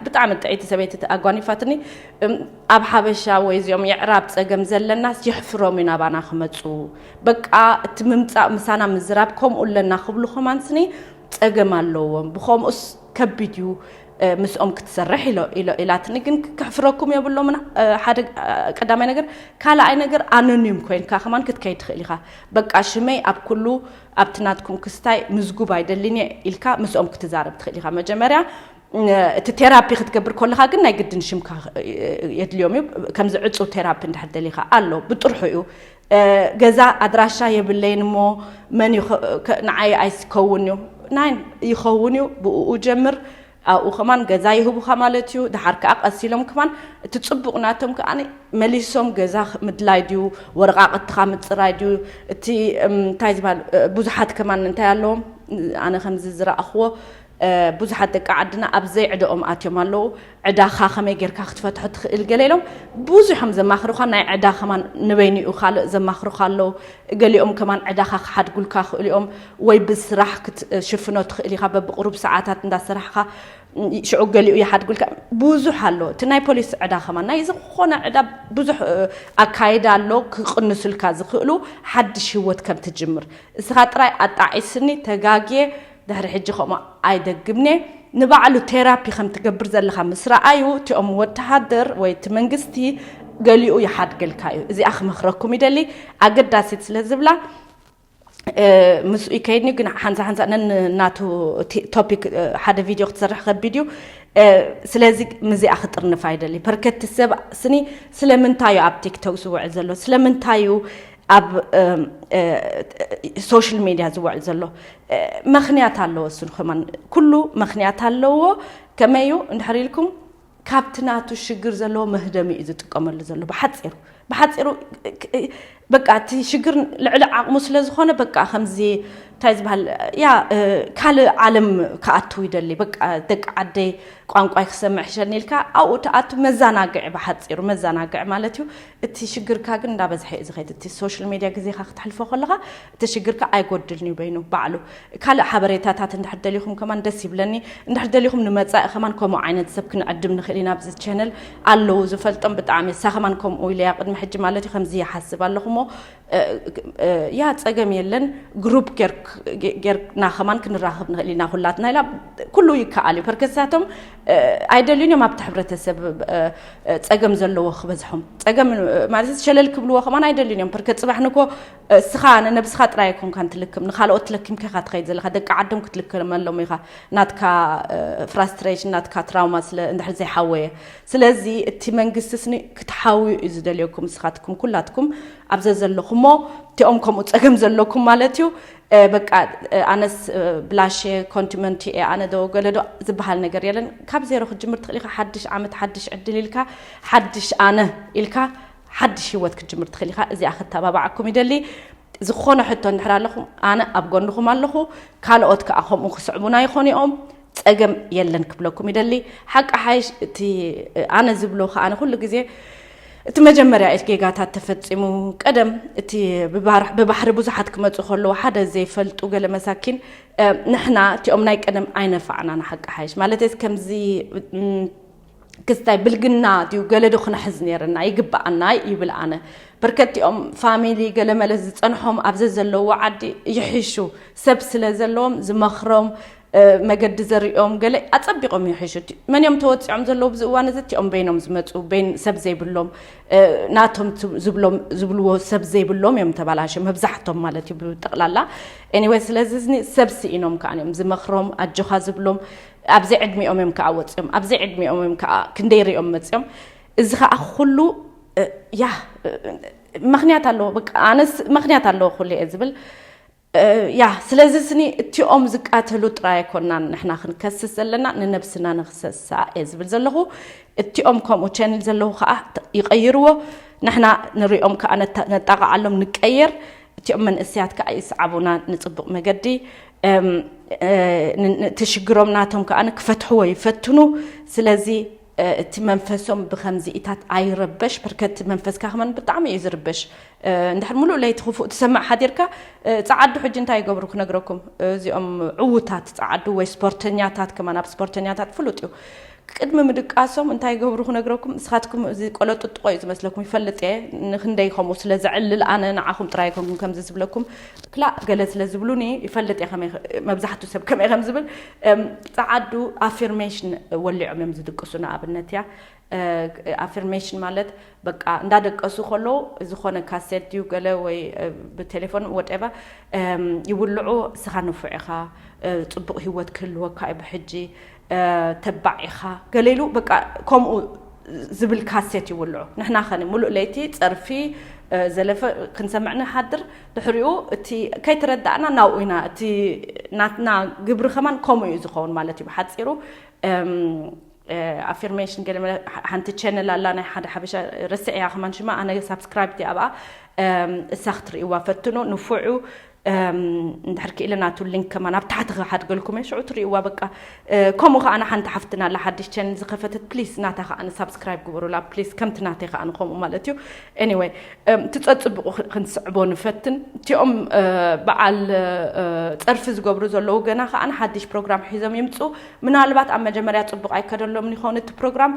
ብጣዕሚ ጥዕይቲ ሰበይቲ ኣጓኒፋትኒ ኣብ ሓበሻ ወይ እዚኦም የዕራብ ጸገም ዘለናስ የሕፍሮም እዩ ናባና ክመጹ። በቃ እቲ ምምጻእ ምሳና ምዝራብ ከምኡ ኣለና ክብሉ ከማን ስኒ ጸገም ኣለዎም። ብኸምኡስ ከቢድ እዩ ምስኦም ክትሰርሕ ኢላትኒ። ግን ክሕፍረኩም የብሎምን። ሓደ ቀዳማይ ነገር፣ ካልኣይ ነገር ኣኖኒም ኮይንካ ከማን ክትከይድ ትኽእል ኢኻ። በቃ ሽመይ ኣብ ኩሉ ኣብቲ ናትኩም ክስታይ ምዝጉብ ኣይደልን እየ ኢልካ ምስኦም ክትዛረብ ትኽእል ኢኻ። መጀመርያ እቲ ቴራፒ ክትገብር ከለኻ ግን ናይ ግድን ሽምካ የድልዮም እዩ። ከምዚ ዕፁ ቴራፒ እንድሕር ደሊኻ ኣሎ ብጥርሑ እዩ። ገዛ ኣድራሻ የብለይን እሞ መን ንዓይ ኣይስከውን እዩ ናይ ይኸውን እዩ። ብኡ ጀምር ኣብኡ ከማን ገዛ ይህቡኻ ማለት እዩ። ድሓር ከዓ ቀሲሎም ከማን እቲ ፅቡቕ ናቶም ከዓ መሊሶም ገዛ ምድላይ ድዩ ወረቃቅትኻ ምፅራይ ድዩ እቲ እንታይ ዝበሃል ብዙሓት ከማን እንታይ ኣለዎም ኣነ ከምዚ ዝረኣኽዎ ብዙሓት ደቂ ዓድና ኣብ ዘይዕደኦም ኣትዮም ኣለዉ። ዕዳኻ ከመይ ጌርካ ክትፈትሖ ትኽእል ገለ ኢሎም ብዙሖም ዘማኽሩኻ ናይ ዕዳ ከማን ንበይኑ እዩ ካልእ ዘማኽሩኻ ኣለዉ። ገሊኦም ከማን ዕዳኻ ክሓድጉልካ ክእሉ እዮም ወይ ብስራሕ ክትሽፍኖ ትኽእል ኢኻ በብቅሩብ ሰዓታት እንዳሰራሕኻ ሽዑ ገሊኡ ይሓድጉልካ ብዙሕ ኣሎ። እቲ ናይ ፖሊስ ዕዳ ከማን ናይ ዝኾነ ዕዳ ብዙሕ ኣካይዳ ኣሎ ክቕንሱልካ ዝኽእሉ ሓድሽ ህይወት ከም ትጅምር እስኻ ጥራይ ኣጣዒስኒ ተጋግየ ድሕሪ ሕጂ ከምኡ ኣይደግምኔ። ንባዕሉ ቴራፒ ከም ትገብር ዘለኻ ምስ ረኣዩ እቲኦም ወተሃደር ወይ እቲ መንግስቲ ገሊኡ ይሓድገልካ እዩ። እዚኣ ክመኽረኩም ይደሊ ኣገዳሲት ስለ ዝብላ ምስኡ ይከይድኒ ግን ሓንሳ ሓንሳ ነን ናቱ ቶፒክ ሓደ ቪድዮ ክትሰርሕ ከቢድ እዩ። ስለዚ ምዚኣ ክጥርንፍ ኣይደሊ። ፐርከቲ ሰብ ስኒ ስለምንታይ እዩ ኣብ ቲክቶክ ዝውዕል ዘሎ? ስለምንታይ እዩ ኣብ ሶሻል ሜድያ ዝውዕል ዘሎ? መኽንያት ኣለዎ። እሱን ከማን ኩሉ መኽንያት ኣለዎ። ከመይ እዩ እንድሕር ኢልኩም ካብቲ ናቱ ሽግር ዘለዎ መህደሚ እዩ ዝጥቀመሉ ዘሎ። ብሓፂሩ ብሓፂሩ በቃ እቲ ሽግር ልዕሊ ዓቕሙ ስለ ዝኾነ በቃ ከምዚ እንታይ ዝበሃል ያ ካልእ ዓለም ክኣትው ይደሊ። በቃ ደቂ ዓደይ ቋንቋይ ክሰምዕ ይሕሸኒ ኢልካ ኣብኡ ትኣቱ። መዘናግዒ፣ ብሓፂሩ መዘናግዒ ማለት እዩ። እቲ ሽግርካ ግን እንዳበዝሐ እዩ ዝኸይድ። እቲ ሶሻል ሜድያ ግዜኻ ክተሕልፎ ከለኻ እቲ ሽግርካ ኣይጎድልን እዩ በይኑ ባዕሉ። ካልእ ሓበሬታታት እንድሕር ደሊኹም ከማን ደስ ይብለኒ። እንድሕር ደሊኹም ንመጻኢ ከማን ከምኡ ዓይነት ሰብ ክንዕድም ንኽእል ኢና። ኣብዚ ቻነል ኣለዉ ዝፈልጦም ብጣዕሚ። እሳ ከማን ከምኡ ኢለያ ቅድሚ ሕጂ ማለት እዩ። ከምዚ ይሓስብ ኣለኹ እሞ ያ ጸገም የለን። ግሩፕ ጌርና ከማን ክንራኸብ ንኽእል ኢና ኩላትና ኢላ። ኩሉ ይከኣል እዩ። ፐርከሳቶም ኣይደልዩን እዮም ኣብቲ ሕብረተሰብ ጸገም ዘለዎ ክበዝሖም። ጸገም ማለት ሸለል ክብልዎ ከማን ኣይደልዩን እዮም። ፐርከ ጽባሕ ንኮ እስኻ ንነብስኻ ጥራይ ኣይኮንካን ትልክም፣ ንኻልኦት ትለኪምካ ኢኻ ትኸይድ ዘለኻ። ደቂ ዓዶም ክትልከመሎም ኢኻ። ናትካ ፍራስትሬሽን፣ ናትካ ትራውማ ስለ እንድሕር ዘይሓወየ። ስለዚ እቲ መንግስቲ ስኒ ክትሓውዩ እዩ ዝደልየኩም። ንስኻትኩም ኩላትኩም ኣብ ዘዘለኹሞ እቲኦም ከምኡ ጸገም ዘለኩም ማለት እዩ። በቃ ኣነስ ብላሽ ኮንቲመንቲ ኣነ ዶ ገለ ዶ ዝበሃል ነገር የለን። ካብ ዜሮ ክትጅምር ትኽእል ኢኻ። ሓድሽ ዓመት ሓድሽ ዕድል ኢልካ ሓድሽ ኣነ ኢልካ ሓድሽ ህይወት ክትጅምር ትኽእል ኢኻ። እዚኣ ክተባባዓኩም ይደሊ። ዝኾነ ሕቶ እንድሕር ኣለኹም ኣነ ኣብ ጎንኹም ኣለኹ። ካልኦት ከዓ ከምኡ ክስዕቡና ይኾኑ እዮም። ጸገም የለን ክብለኩም ይደሊ። ሓቂ ሓይሽ እቲ ኣነ ዝብሎ ከዓ ኣነ ኩሉ ግዜ እቲ መጀመርያ እቲ ጌጋታት ተፈጺሙ ቀደም እቲ ብባሕሪ ብዙሓት ክመጹ ከለዉ ሓደ ዘይፈልጡ ገለ መሳኪን ንሕና እቲኦም ናይ ቀደም ኣይነፋዕና ንሓቂ ሓይሽ ማለት ከምዚ ክስታይ ብልግና ድዩ ገለ ዶ ክነሕዝ ነይርና ይግብኣና ይብል ኣነ። በርከቲኦም ፋሚሊ ገለ መለ ዝጸንሖም ኣብ ዘዘለዎ ዓዲ ይሕሹ። ሰብ ስለ ዘለዎም ዝመኽሮም መገዲ ዘርእዮም ገለ ኣጸቢቖም ይሕሹ። መን እዮም ተወጺዖም ዘለዉ ብዚ እዋን እዚ? እቲኦም በይኖም ዝመጹ በይን ሰብ ዘይብሎም ናቶም ዝብሎም ዝብልዎ ሰብ ዘይብሎም እዮም ተባላሽዮም መብዛሕቶም ማለት እዩ ብጠቕላላ። ኤኒወይ ስለዚ ሰብ ስኢኖም ከኣ እዮም ዝመኽሮም ኣጆኻ ዝብሎም ኣብዚ ዕድሚኦም እዮም ከዓ ወፂኦም፣ ኣብዚ ዕድሚኦም እዮም ከዓ ክንደይ ሪኦም መፂኦም። እዚ ከዓ ኩሉ ያ ምክንያት ኣለዎ። በቃ ኣነስ ምክንያት ኣለዎ ኩሉ እየ ዝብል። ያ ስለዚ ስኒ እቲኦም ዝቃተሉ ጥራይ ኣይኮናን ንሕና ክንከስስ ዘለና፣ ንነብስና ንክሰሳ እየ ዝብል ዘለኹ። እቲኦም ከምኡ ቸንል ዘለዉ ከዓ ይቀይርዎ። ንሕና ንሪኦም ከዓ ነጣቃዓሎም ንቀየር። እቲኦም መንእሰያት ከዓ ይስዓቡና ንፅቡቅ መገዲ። እቲ ሽግሮም ናቶም ከዓ ክፈትሕዎ ይፈትኑ። ስለዚ እቲ መንፈሶም ብከምዚኢታት ኣይረበሽ። በርከቲ መንፈስካ ከመን ብጣዕሚ እዩ ዝርበሽ። እንድሕር ሙሉእ ለይቲ ክፉእ ትሰምዕ ሓዲርካ፣ ጸዓዱ ሕጂ እንታይ ይገብሩ ክነግረኩም። እዚኦም ዕዉታት ጸዓዱ ወይ ስፖርተኛታት ከማን ኣብ ስፖርተኛታት ፍሉጥ እዩ። ቅድሚ ምድቃሶም እንታይ ይገብሩ ክነግረኩም። ንስኻትኩም እዚ ቆሎ ጥጥቆ እዩ ዝመስለኩም፣ ይፈልጥ እየ። ንክንደይ ከምኡ ስለ ዘዕልል ኣነ ንዓኹም ጥራይ ኣይኮንኩም ከምዚ ዝብለኩም። ክላእ ገለ ስለ ዝብሉኒ ይፈልጥ እየ ከመይ መብዛሕቱ ሰብ ከመይ ከም ዝብል። ጸዓዱ ኣፊርሜሽን ወሊዖም እዮም ዝድቅሱ። ንኣብነት እያ ኣፊርሜሽን ማለት በቃ እንዳደቀሱ ከለዉ ዝኾነ ካሴት ድዩ ገለ ወይ ብቴሌፎን ወደባ ይውልዑ። እስኻ ንፉዕ ኢኻ፣ ፅቡቕ ህይወት ክህልወካ እዩ ብሕጂ፣ ተባዕ ኢኻ ገለ ኢሉ በቃ ከምኡ ዝብል ካሴት ይውልዑ። ንሕና ኸነ ሙሉእ ለይቲ ፀርፊ ዘለፈ ክንሰምዕ ንሓድር። ድሕሪኡ እቲ ከይተረዳእና ናብኡ ኢና። እቲ ናትና ግብሪ ከማን ከምኡ እዩ ዝኸውን ማለት እዩ ብሓፂሩ። ኣፊርሜሽን ገለ ሓንቲ ቸነል ኣላ ናይ ሓደ ሓበሻ፣ ረስዕ እያ ከማን ሽማ፣ ኣነ ሳብስክራይብ እየ ኣብኣ። እሳ ክትርእይዋ ፈትኑ። ንፉዑ እንድሕር ክኢለ ናቱ ሊንክ ከማን ኣብ ታሕቲ ክሓድገልኩም እየ፣ ሽዑ ትርእይዋ። በቃ ከምኡ ከዓ ሓንቲ ሓፍትና ኣላ ሓድሽ ቸነል ዝኸፈተት፣ ፕሊስ ናታ ከዓ ሳብስክራይብ ግበሩላ ፕሊስ፣ ከምቲ ናተይ ከዓ ንከምኡ ማለት እዩ። ኤኒወይ እቲ ፀፅቡቑ ክንስዕቦ ንፈትን። እቲኦም በዓል ፀርፊ ዝገብሩ ዘለዉ ገና ከዓ ሓድሽ ፕሮግራም ሒዞም ይምፁ። ምናልባት ኣብ መጀመርያ ፅቡቕ ኣይከደሎም ይኸውን እቲ ፕሮግራም፣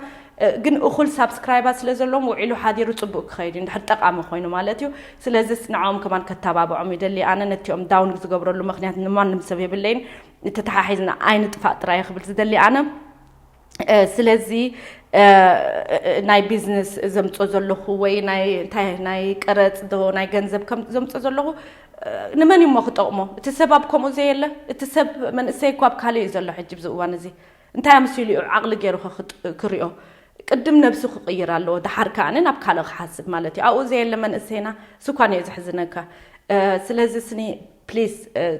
ግን እኹል ሳብስክራይባት ስለ ዘለዎም ውዒሉ ሓዲሩ ፅቡቕ ክኸይድ እዩ፣ እንድሕር ጠቓሚ ኮይኑ ማለት እዩ። ስለዚ ንዕኦም ከማን ከተባብዖም ይደሊ ኣነ። ነቲኦም ዳውን ዝገብረሉ ምክንያት ንማንም ሰብ የብለይን። ተተሓሒዝና ኣይንጥፋእ ጥራይ ክብል ዝደሊ ኣነ። ስለዚ ናይ ቢዝነስ ዘምፆ ዘለኹ ወይ ናይ እንታይ ናይ ቀረፅ ዶ ናይ ገንዘብ ከም ዘምፆ ዘለኹ፣ ንመን እሞ ክጠቕሞ? እቲ ሰብ ኣብ ከምኡ ዘየለ፣ እቲ ሰብ መንእሰይ እኮ ኣብ ካልእ እዩ ዘሎ ሕጂ ብዚ እዋን እዚ። እንታይ ኣምሲሉ እዩ ዓቕሊ ገይሩ ክሪኦ? ቅድም ነብሱ ክቕይር ኣለዎ፣ ደሓር ከኣ ናብ ካልእ ክሓስብ ማለት እዩ። ኣብኡ ዘየለ መንእሰይና ስኳን እዩ ዘሕዝነካ። ስለዚ ስኒ ፕሊስ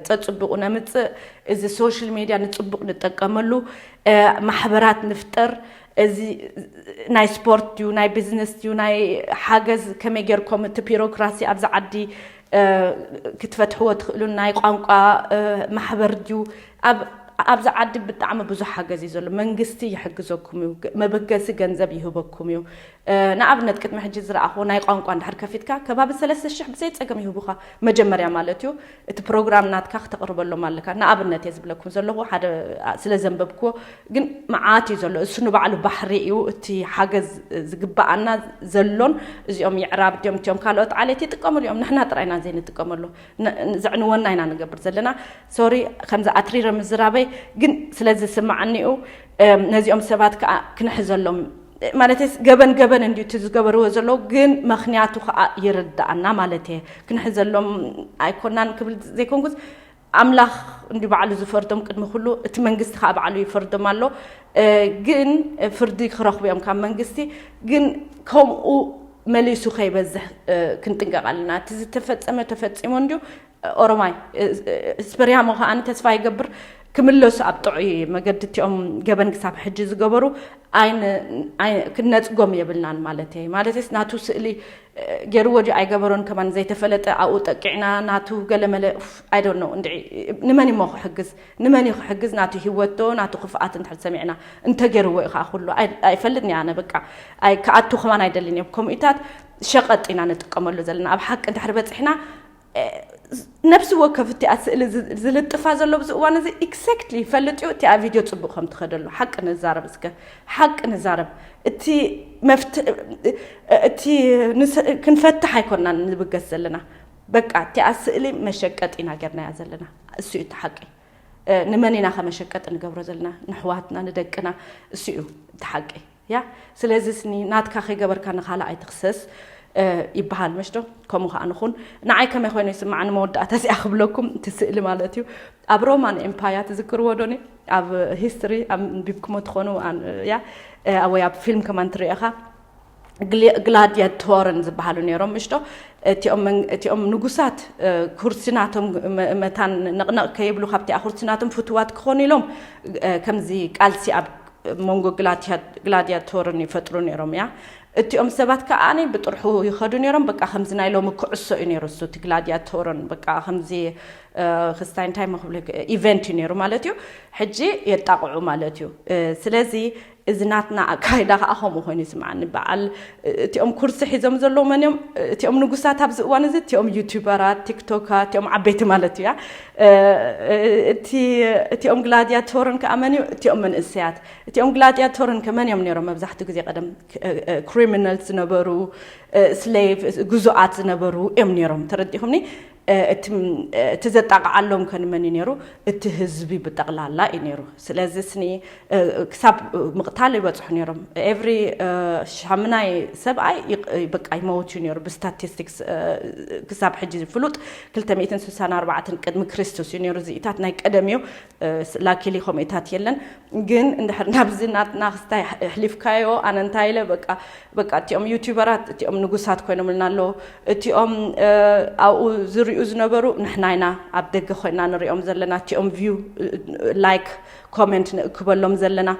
ጸጽቡቑ ነምጽእ። እዚ ሶሻል ሚድያ ንጽቡቕ ንጠቀመሉ፣ ማሕበራት ንፍጠር። እዚ ናይ ስፖርት ድዩ፣ ናይ ቢዝነስ ድዩ፣ ናይ ሓገዝ፣ ከመይ ጌርኩም እቲ ቢሮክራሲ ኣብዚ ዓዲ ክትፈትሕዎ ትኽእሉ፣ ናይ ቋንቋ ማሕበር ድዩ? ኣብዚ ዓዲ ብጣዕሚ ብዙሕ ሓገዝ እዩ ዘሎ። መንግስቲ ይሕግዘኩም እዩ፣ መበገሲ ገንዘብ ይህበኩም እዩ። ንኣብነት ቅድሚ ሕጂ ዝረኣኹ ናይ ቋንቋ እንድሕር ከፊትካ ከባቢ ሰለስተ ሽሕ ብዘይ ጸገም ይህቡኻ፣ መጀመርያ ማለት እዩ። እቲ ፕሮግራም ናትካ ክተቕርበሎም ኣለካ። ንኣብነት እየ ዝብለኩም ዘለኹ፣ ሓደ ስለ ዘንበብክዎ፣ ግን መዓት እዩ ዘሎ። እሱ ንባዕሉ ባሕሪ እዩ። እቲ ሓገዝ ዝግበኣና ዘሎን እዚኦም ይዕራብ ድዮም እቲኦም ካልኦት ዓሌት ይጥቀምሉ እዮም። ንሕና ጥራይ ኢና ዘይንጥቀመሉ። ዘዕንወና ኢና ንገብር ዘለና። ሶሪ ከምዚ ኣትሪረ ምዝራበይ ግን ስለ ዝስማዓኒ እዩ። ነዚኦም ሰባት ከዓ ክንሕዘሎም ማለት ገበን ገበን እንዲዩ እቲ ዝገበርዎ ዘለዉ፣ ግን ምኽንያቱ ከዓ ይርዳኣና ማለት እየ። ክንሕዘሎም ኣይኮናን ክብል ዘይኮንኩስ ኣምላኽ እንዲ ባዕሉ ዝፈርዶም ቅድሚ ኩሉ እቲ መንግስቲ ከዓ ባዕሉ ይፈርዶም ኣሎ። ግን ፍርዲ ክረኽቡ እዮም ካብ መንግስቲ። ግን ከምኡ መሊሱ ከይበዝሕ ክንጥንቀቕ ኣለና። እቲ ዝተፈጸመ ተፈጺሙ እንዲዩ። ኦሮማይ ስፐርያሞ ከዓኒ ተስፋ ይገብር ክምለሱ ኣብ ጥዑይ መገዲ እቲኦም ገበን ክሳብ ሕጂ ዝገበሩ ክነጽጎም የብልናን ማለት እየ። ማለት ናቱ ስእሊ ገይርዎ ድዩ ኣይገበሮን ከማን ዘይተፈለጠ ኣብኡ ጠቂዕና ናቱ ገለመለ ኣይዶኖ እንድዒ ንመን እሞ ክሕግዝ ንመን እዩ ክሕግዝ ናቱ ህይወት ዶ ናቱ ክፍኣት እንድሕር ሰሚዕና እንተገይርዎ እዩ ከዓ ኩሉ ኣይፈልጥን እየ ኣነ በቃ ክኣቱ ከማን ኣይደልን እዮም ከምኡታት ሸቐጥ ኢና ንጥቀመሉ ዘለና ኣብ ሓቂ እንድሕር በፂሕና ነብሲ ወከፍ እቲኣ ስእሊ ዝልጥፋ ዘሎ ብዚ እዋን እዚ ኤግዛክትሊ ይፈልጥ እዩ እቲኣ ቪድዮ ፅቡቅ ከም ትኸደሉ ሓቂ ንዛረብ እስከ ሓቂ ንዛረብ እቲ መፍት እቲ ክንፈትሕ ኣይኮንና ንብገስ ዘለና በቃ እቲኣ ስእሊ መሸቀጥ ኢና ገርናያ ዘለና እሱ እዩ እቲ ሓቂ ንመን ኢና ከመሸቀጥ ንገብሮ ዘለና ንሕዋትና ንደቅና እሱ እዩ እቲ ሓቂ ያ ስለዚ ስኒ ናትካ ከይገበርካ ንኻልእ ኣይትኽሰስ ይበሃል መሽዶ ከምኡ ከዓ ንኹን ንዓይ ከመይ ኮይኑ ይስማዓኒ መወዳእታ እዚኣ ክብለኩም እቲ ስእሊ ማለት እዩ ኣብ ሮማን ኤምፓያ ትዝክርዎ ዶኒ ኣብ ሂስትሪ ኣንቢብኩሞ ትኾኑ ያ ወይ ኣብ ፊልም ከማን ትሪኢኻ ግላዲያቶርን ዝበሃሉ ነይሮም ምሽዶ እቲኦም ንጉሳት ኩርሲ ናቶም መታን ነቕነቕ ከይብሉ ካብቲኣ ኩርሲ ናቶም ፍትዋት ክኾኑ ኢሎም ከምዚ ቃልሲ ኣብ መንጎ ግላዲያቶርን ይፈጥሩ ነይሮም እያ እቲኦም ሰባት ከዓ ብጥርሑ ይኸዱ ነይሮም በቃ ከምዚ ናይ ሎሚ ክዕሶ እዩ ነይሩ እሱ እቲ ግላዲያቶርን በቃ ከምዚ ክስታይ እንታይ መክብለ ኢቨንት እዩ ነይሩ ማለት እዩ ሕጂ የጣቕዑ ማለት እዩ ስለዚ እዚ ናትና ኣካይዳ ከዓ ከምኡ ኮይኑ ይስምዓኒ በዓል እቲኦም ኩርሲ ሒዞም ዘለዉ መን እዮም እቲኦም ንጉሳት ኣብዚ እዋን እዚ እቲኦም ዩቱበራት ቲክቶካት እቲኦም ዓበይቲ ማለት እያ እቲኦም ግላዲያቶርን ከዓ መን እዩ እቲኦም መንእሰያት እቲኦም ግላዲያቶርን ከመን እዮም ነይሮም መብዛሕትኡ ግዜ ቀደም ክሪሚናል ዝነበሩ ስሌቭ ግዙኣት ዝነበሩ እዮም ነይሮም ተረዲኹምኒ እቲ ዘጣቕዓሎም ከንመን እዩ ነይሩ እቲ ህዝቢ ብጠቕላላ እዩ ነይሩ ስለዚ ስኒ ክሳብ ምቕታል ይበፅሑ ነይሮም ኤቭሪ ሻምናይ ሰብኣይ በቃ ይመውት እዩ ነይሩ ብስታቲስቲክስ ክሳብ ሕጂ ፍሉጥ ክልተ ሚእትን ስሳን ኣርባዕተን ቅድሚ ክርስቶስ እዩ ነይሩ እዚኢታት ናይ ቀደም እዩ ላኪሊ ከምኡታት የለን ግን እንድሕር ናብዚ ናትና ክስታይ ኣሕሊፍካዮ ኣነ እንታይ ኢለ በቃ በቃ እቲኦም ዩቱበራት እቲኦም ንጉሳት ኮይኖምልና ኣለዉ እቲኦም ኣብኡ ዝሪኡ ዝነበሩ ንሕና ኢና ኣብ ደገ ኮይና ንሪኦም ዘለና እቲኦም ቪው ላይክ ኮመንት ንእክበሎም ዘለና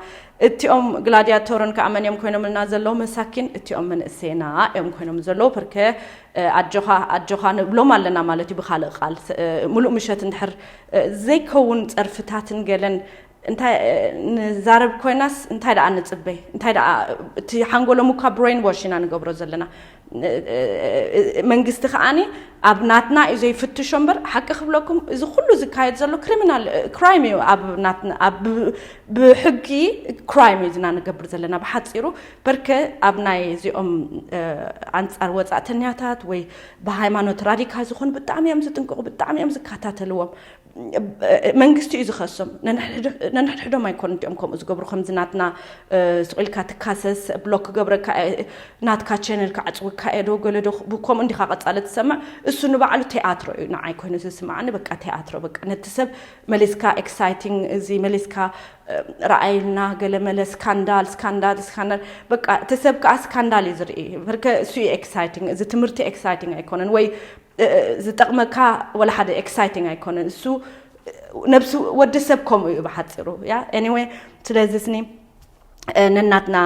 እቲኦም ግላዲያቶርን ከዓ መን እዮም ኮይኖምልና ዘለዉ መሳኪን እቲኦም መንእሰይና እዮም ኮይኖም ዘለዉ ፕርከ ኣጆኻ ኣጆኻ ንብሎም ኣለና ማለት እዩ ብካልእ ቃል ሙሉእ ምሸት እንድሕር ዘይከውን ፀርፍታትን ገለን እንታይ ንዛረብ ኮይናስ እንታይ ደኣ ንፅበይ እንታይ ደኣ እቲ ሓንጎሎም እኳ ብሬን ዋሽ ኢና ንገብሮ ዘለና መንግስቲ ከዓኒ ኣብ ናትና እዩ ዘይፍትሾ እምበር ሓቂ ክብለኩም እዚ ኩሉ ዝካየድ ዘሎ ክሪሚናል ክራይም እዩ ኣብ ብሕጊ ክራይም እዩ ዝና ንገብር ዘለና ብሓፂሩ በርከ ኣብ ናይ እዚኦም ኣንፃር ወፃእተኛታት ወይ ብሃይማኖት ራዲካል ዝኾኑ ብጣዕሚ እዮም ዝጥንቅቑ ብጣዕሚ እዮም ዝከታተልዎም መንግስቲ እዩ ዝኸሶም ነንሕድሕዶም ኣይኮኑ እቲኦም ከምኡ ዝገብሩ ከምዚ ናትና ስቑኢልካ ትካሰስ ብሎክ ክገብረካ ናትካ ቸነል ክዓፅውካ እየ ዶ ገለ ዶ ከምኡ እንዲካ ቀፃለ ትሰምዕ እሱ ንባዕሉ ቴኣትሮ እዩ ንዓይ ኮይኑ ዝስምዓኒ በቃ ቴኣትሮ በቃ ነቲ ሰብ መሊስካ ኤክሳይቲንግ እዚ መሊስካ ረኣይልና ገለመለ ስካንዳል ስካንዳል ስካንዳል። በቃ እቲ ሰብ ከዓ ስካንዳል እዩ ዝርኢ። በርከ እሱ እዩ ኤክሳይቲንግ። እዚ ትምህርቲ ኤክሳይቲንግ ኣይኮነን ወይ ዝጠቕመካ ወላ ሓደ ኤክሳይቲንግ ኣይኮነን። እሱ ነብሲ ወዲ ሰብ ከምኡ እዩ ብሓፂሩ። ያ ኤኒወይ። ስለዚ ስኒ ነናትና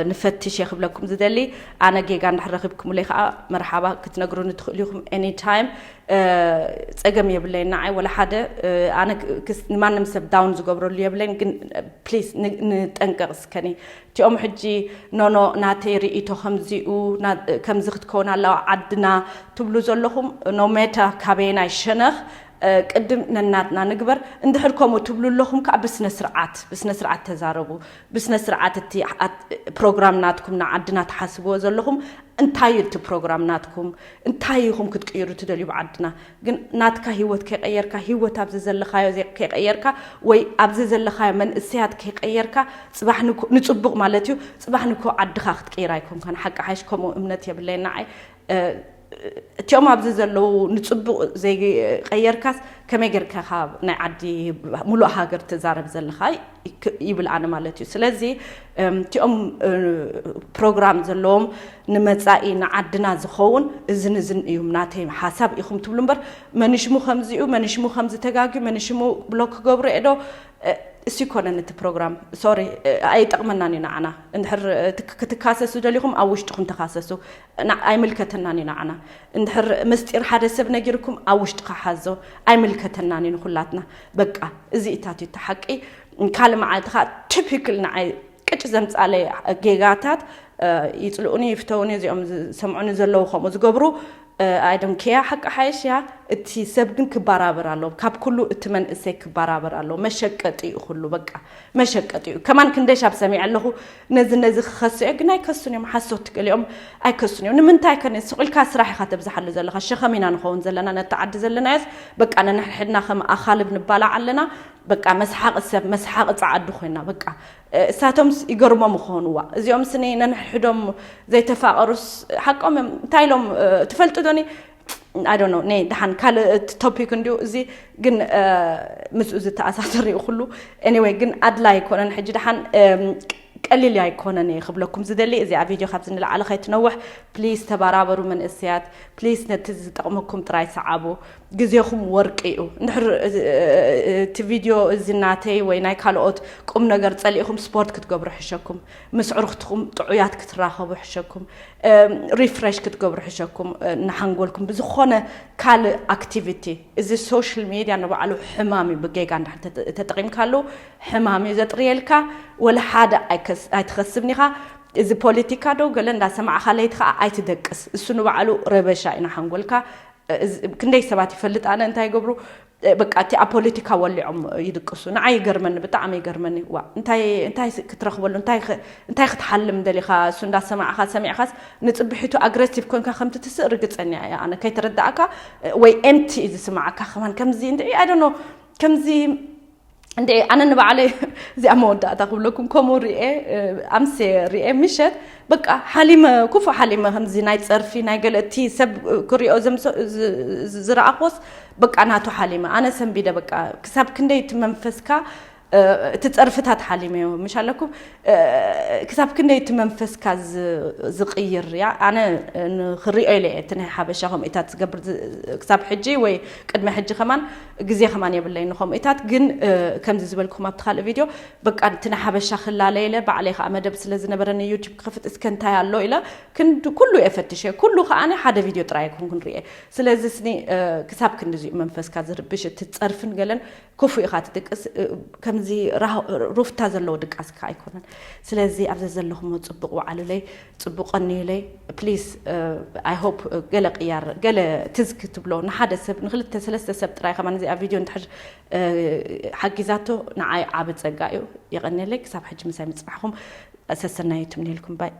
ንፈትሽ እየ ክብለኩም ዝደሊ። ኣነ ጌጋ እንድሕር ረኺብኩምለይ ከዓ መርሓባ ክትነግሩኒ ትኽእሉ ኢኹም ኤኒ ታይም። ፀገም የብለይን ንዓይ ወላ ሓደ። ኣነ ንማንም ሰብ ዳውን ዝገብረሉ የብለይን። ግን ፕሊስ ንጠንቀቕ እስከኒ። እቲኦም ሕጂ ኖኖ ናተይ ርእይቶ ከምዚኡ ከምዚ ክትከውን ኣለዋ ዓድና ትብሉ ዘለኹም ኖሜታ ካበየናይ ሸነኽ ቅድም ነናትና ንግበር። እንድሕር ከምኡ ትብሉ ኣለኹም ከዓ ብስነ ስርዓት ብስነ ስርዓት ተዛረቡ። ብስነ ስርዓት እቲ ፕሮግራም ናትኩም ንዓድና ትሓስብዎ ዘለኹም እንታይ እዩ እቲ ፕሮግራም ናትኩም? እንታይ ኢኹም ክትቅይሩ ትደልዩ ብዓድና? ግን ናትካ ህይወት ከይቀየርካ ህይወት ኣብዚ ዘለኻዮ ከይቀየርካ ወይ ኣብዚ ዘለኻዮ መንእሰያት ከይቀየርካ ፅባሕ ንፅቡቕ ማለት እዩ። ፅባሕ ንኮ ዓድኻ ክትቅይር ኣይኮንካን። ሓቂ ሓይሽ ከምኡ እምነት የብለይ ንዓይ። እቲኦም ኣብዚ ዘለዉ ንፅቡቕ ዘይቀየርካስ ከመይ ጌርካ ካብ ናይ ዓዲ ሙሉእ ሃገር ትዛረብ ዘለኻ ይብል ኣነ ማለት እዩ። ስለዚ እቲኦም ፕሮግራም ዘለዎም ንመፃኢ ንዓድና ዝኸውን እዝን እዝን እዩ ናተይ ሓሳብ ኢኹም ትብሉ እምበር መንሽሙ ከምዚኡ መንሽሙ ከምዚ ተጋግዩ መንሽሙ ብሎክ ክገብሩ እየ ዶ? እሱ ይኮነን እቲ ፕሮግራም ሶሪ ኣይጠቕመናን እዩ ንዓና። እንድሕር ክትካሰሱ ደሊኹም ኣብ ውሽጥኹም ተካሰሱ። ኣይምልከተናን እዩ ንዓና። እንድሕር ምስጢር ሓደ ሰብ ነጊርኩም ኣብ ውሽጥኻ ሓዞ። ኣይምልከተናን እዩ ንኩላትና። በቃ እዚ እታት እዩ እቲ ሓቂ። ካልእ መዓልቲ ከዓ ቲፒክል ንዓይ ቅጭ ዘምፃለይ ጌጋታት ይፅልኡኒ ይፍተውኒ እዚኦም ዝሰምዑኒ ዘለዉ ከምኡ ዝገብሩ። ኣይዶን ኬያ ሓቂ ሓይሽ እያ። እቲ ሰብ ግን ክበራበር ኣለዎ። ካብ ኩሉ እቲ መንእሰይ ክበራበር ኣለዎ። መሸቀጢ እዩ ኩሉ በቃ መሸቀጢ እዩ። ከማን ክንደይ ሻብ ሰሚዐ ኣለኹ። ነዚ ነዚ ክኸሱ እየ ግን ኣይከሱን እዮም። ሓሶት ገሊኦም ኣይከሱን እዮም። ንምንታይ ከነ ስቕ ኢልካ ስራሕ ኢኻ ተብዝሓሉ ዘለኻ። ሸኸም ኢና ንኸውን ዘለና ነቲ ዓዲ ዘለናዮስ በቃ ነንሕድሕድና ከም ኣኻልብ ንባላዕ ኣለና። በቃ መስሓቂ ሰብ መስሓቂ ፃዓዱ ኮይና በቃ እሳቶምስ ይገርሞም ይኾኑዋ። እዚኦም ስኒ ነንሕድሕዶም ዘይተፋቐሩስ ሓቆም እዮም። እንታይ ኢሎም ትፈልጡ ዶኒ? ኣይ ዶንት ኖ። ነ ደሓን ካልእ ቶፒክ እንዲዩ እዚ ግን ምስኡ ዝተኣሳሰር እዩ ኩሉ። ኤኒወይ ግን ኣድላይ ኣይኮነን። ሕጂ ደሓን ቀሊል ኣይኮነን እየ ክብለኩም ዝደሊ። እዚኣ ቪድዮ ካብዚ ንላዕሊ ከይትነውሕ ፕሊስ ተባራበሩ መንእሰያት። ፕሊስ ነቲ ዝጠቕመኩም ጥራይ ሰዓቡ። ግዜኹም ወርቂ እዩ። እንድሕር እቲ ቪድዮ እዚ ናተይ ወይ ናይ ካልኦት ቁም ነገር ጸሊእኹም ስፖርት ክትገብሩ ሕሸኩም፣ ምስ ዕርኽትኹም ጥዑያት ክትራኸቡ ሕሸኩም፣ ሪፍሬሽ ክትገብሩ ሕሸኩም ንሓንጎልኩም ብዝኾነ ካልእ ኣክቲቪቲ። እዚ ሶሻል ሚድያ ንባዕሉ ሕማም እዩ። ብጌጋ እንድሕር ተጠቂምካሉ ሕማም እዩ ዘጥርየልካ። ወላ ሓደ ኣይትኸስብን ኢኻ። እዚ ፖለቲካ ዶ ገለ እንዳሰማዕኻ ለይቲ ከዓ ኣይትደቅስ። እሱ ንባዕሉ ረበሻ እዩ ንሓንጎልካ። ክንደይ ሰባት ይፈልጥ ኣነ እንታይ ይገብሩ በቃ እቲ ኣብ ፖለቲካ ወሊዖም ይድቅሱ። ንዓይ ይገርመኒ ብጣዕሚ ይገርመኒ። ዋ እንታይ እንታይ ክትረኽበሉ እንታይ ክትሓልም ደሊኻ እሱ እንዳሰማዕኻ ሰሚዕኻስ ንፅብሒቱ ኣግረሲቭ ኮንካ ከምቲ ትስእ ርግፀኛ እያ ኣነ ከይተረዳእካ ወይ ኤምቲ እዩ ዝስማዓካ ከማን ከምዚ እንድዒ ኣይ ዶንት ኖ ከምዚ እንደ ኣነ ንባዕለይ እዚኣ መወዳእታ ክብለኩም ከምኡ ርኤ ኣምሴ ርኤ ምሸት በቃ ሓሊመ ኩፉ ሓሊመ ከምዚ ናይ ፀርፊ ናይ ገለ እቲ ሰብ ክሪኦ ዝረኣኽዎስ በቃ ናቱ ሓሊመ ኣነ ሰንቢደ በቃ ክሳብ ክንደይ እቲ መንፈስካ እቲ ፀርፍታት ሓሊመዮ ምሽ ኣለኩም ክሳብ ክንደይ እቲ መንፈስካ ዝቕይር እያ ኣነ ንክሪኦ ኢለ እየ እቲ ናይ ሓበሻ ከምኡታት ዝገብር ክሳብ ሕጂ ወይ ቅድሚ ሕጂ ከማን ግዜ ከማን የብለይ ንኸምኡታት ግን ከምዚ ዝበልኩም ኣብቲ ካልእ ቪድዮ በቃ እቲ ናይ ሓበሻ ክላለ ኢለ ባዕለይ ከዓ መደብ ስለ ዝነበረኒ ዩቱብ ክኸፍት እስከ እንታይ ኣሎ ኢለ ክንዲ ኩሉ እየ ፈትሸ ኩሉ ከዓ ሓደ ቪድዮ ጥራይ ኣይኮንኩን ርኤ ስለዚ ስኒ ክሳብ ክንዲ እዚኡ መንፈስካ ዝርብሽ እቲ ፀርፍን ገለን ክፉ ኢኻ ትድቅስ ከምዚ ሩፍታ ዘለዎ ድቃስ ከዓ ኣይኮነን ስለዚ ኣብዚ ዘለኹሞ ፅቡቅ ዋዕሉለይ ፅቡቅ ቀንዩለይ ፕሊስ ኣይ ሆፕ ገለ ቅያር ገለ ትዝ ክትብሎ ንሓደ ሰብ ንክልተ ሰለስተ ሰብ ጥራይ ከማን እዚኣ ቪድዮ እንድሕር ሓጊዛቶ ንዓይ ዓቢ ጸጋ እዩ የቐንየለይ ክሳብ ሕጂ ምሳይ ምፅናሕኹም ሰሰናዩ ትምንየልኩም ባይ